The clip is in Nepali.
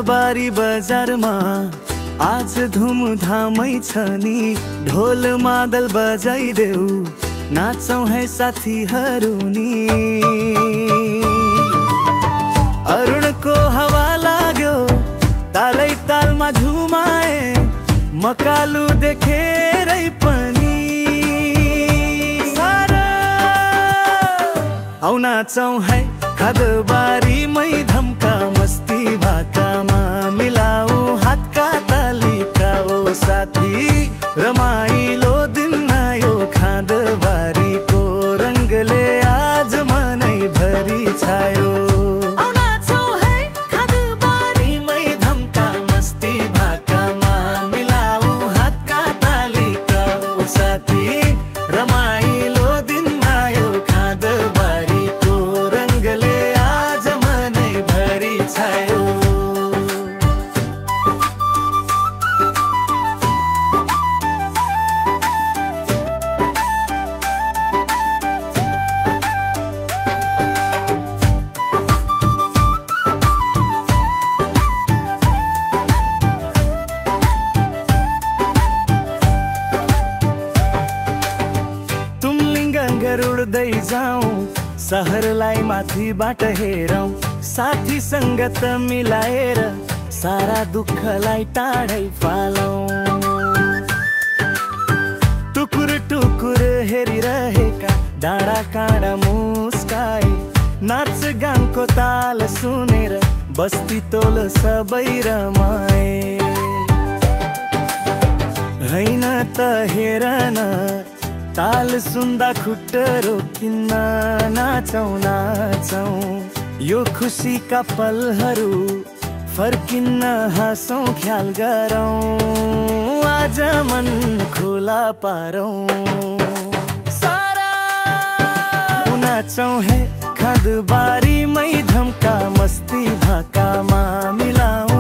खादबारी बजारमा आज धुमधामै छ नि। ढोल मादल बजाइदेऊ नाचौं है साथीहरू नि। अरुणको हावा लाग्यो तालै तालमा झुमाए, मकालु देखेरै पनि सारा औ नाचौं है खादबारीमै धम्का मस्ती भाकामा मिलाऊ हातका तालिका ओ साथी। रमाइलो दिन आयो खादबारीको रङ्गले आज मनै भरि छायो। उड्दै जाऊं सहरलाई माथिबाट हेरौं, साथी संगत मिलाएर सारा दुःखलाई टाढै फालौं। टुकुर टुकुर हेरिरहेका डाँडा काँडा मुस्काई, नाच गानको ताल सुनेर बस्ती तोल सबै रमाए। हैन त हेर न ताल सुन्दा खुट्टा रोकिन्न, नाचौं नाचौं यो खुसीका पलहरू फर्किन्न, हाँसौं ख्याल गरौं आज मन खुला पारौं सारा। नाचौं है खादबारीमै धम्का मस्ती भाकामा मिलाऊ